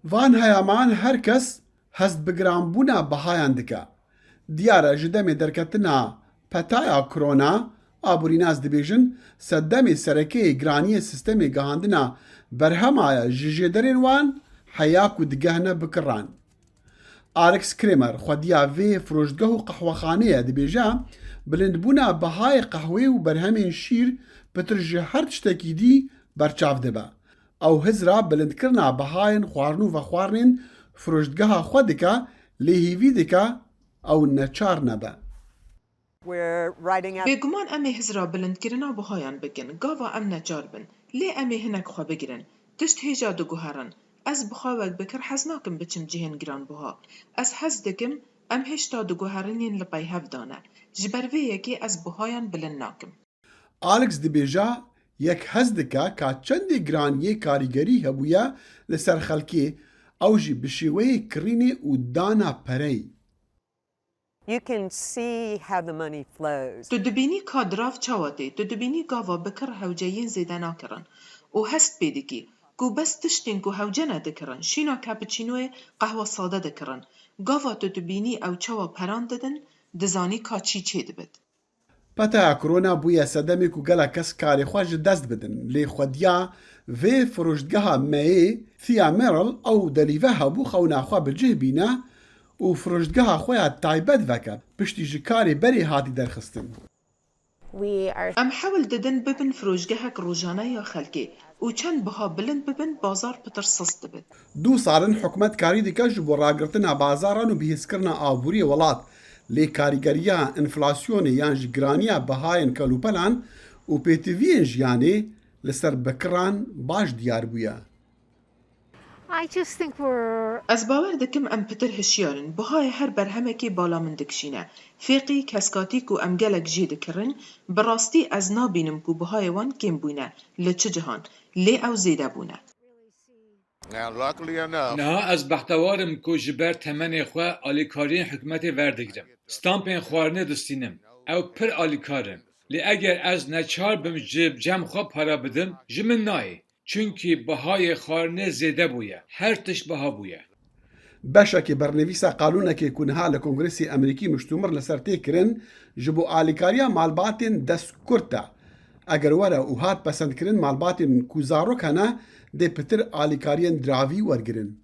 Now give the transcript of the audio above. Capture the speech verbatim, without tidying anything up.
Van heyaman her kes hest bi giranbûna bihayan dike. Diyar e ji demê derketina petaya korona, aborînas dibêjin, sedemê sereke yê giraniyê sîstemê gihandina berhema ye ji jêderên wan heya ku digehne bikiran. Alex Kramer, xwediya vê firoştgeh û qehwexanê ye, dibêje, bilindbûna bihayê qehwê û berhemên şîr pitir ji her tiştekî dî berçav dibe. Ew hizra bilindkirina bihayên xwarin û vexwarinên firoştgeha xwe dike, lê hêvî dike ew neçar nebe. Bêguman em ê hizra bilindkirina bihayan bikin, gava em neçar bin, lê em ê hinek xwe bigirin. Tişt hêja diguherin. Ez bi xwe wek bikir hez nakim biçim cihên giranbiha. Ez hez dikim em hêşta diguherin yên li pey hev de ne. Ji ber vê yekê ez bihayan bilind nakim. Alex dibêje, yek hez dike ka çendê giraniyê karîgerî hebûye li ser xelkê, ew jî bi şêweyê kirînê û dana pereyê. You can see how the money flows. Tu dibînî ka dirav çawa tê, tu dibînî gava bikir hewce yên zêde nakirin û hest pê dikî ku bes tiştên ku hewce ne dikirin, şîna cappuccinoyê qehwa sade dikirin. Gava tu dibînî ew çawa peran didin, dizanî ka çî çêdibit. Petaya korona bûye sedemê ku gelek kes karê xwe ji dest bidin, lê xwediya vê firoştgeha meyê Thea Merrill ew delîve hebû xewna xwe bi cih bîne û firoştgeha xwe ya taybet veke, piştî ji karê berê hatî derxistin. Em hewl didin bibin firoşgehek rojane ya xelkê û çend biha bilind bibin, bazar pitir sist dibit. Du sal in hikûmet karî dike ji bo ragirtina bazaran û bihêzkirina aboriyê welat, lê karîgeriya enflasyonê yan jî giraniya bihayên kelûpelan û pêtiviyên jiyanê li ser bikiran baş diyar bûye. Ez bawer dikim em pitir hişyar in. Bihayê her berhemekê bala min dikişîne. Fêqî, keskatî ku em gelek jê dikirin, bi rastî ez nabînim ku bihayê wan kêm bûne, li çi cihan, lê ew zêde bûne. Niha ez bextewar im ku ji ber temenê xwe alîkariyên hikûmetê werdigrim. Stampên xwarinê distînim. Ew pir alîkar in. Lê eger ez neçar bim ji cem xwe para bidim, ji min nayê. Çunkî bihayê xwarinê zêde bûye. Her tişt biha bûye. Beşekê bernivîsa qanûnekê ku niha li Kongresê Emerîkî miştûmir li ser tê kirin, ji bo alîkariya malbatên destkurt e. Eger were û hat pesendkirin, malbatên ku zarok hene dê pitir alîkariyên diravî wergirin.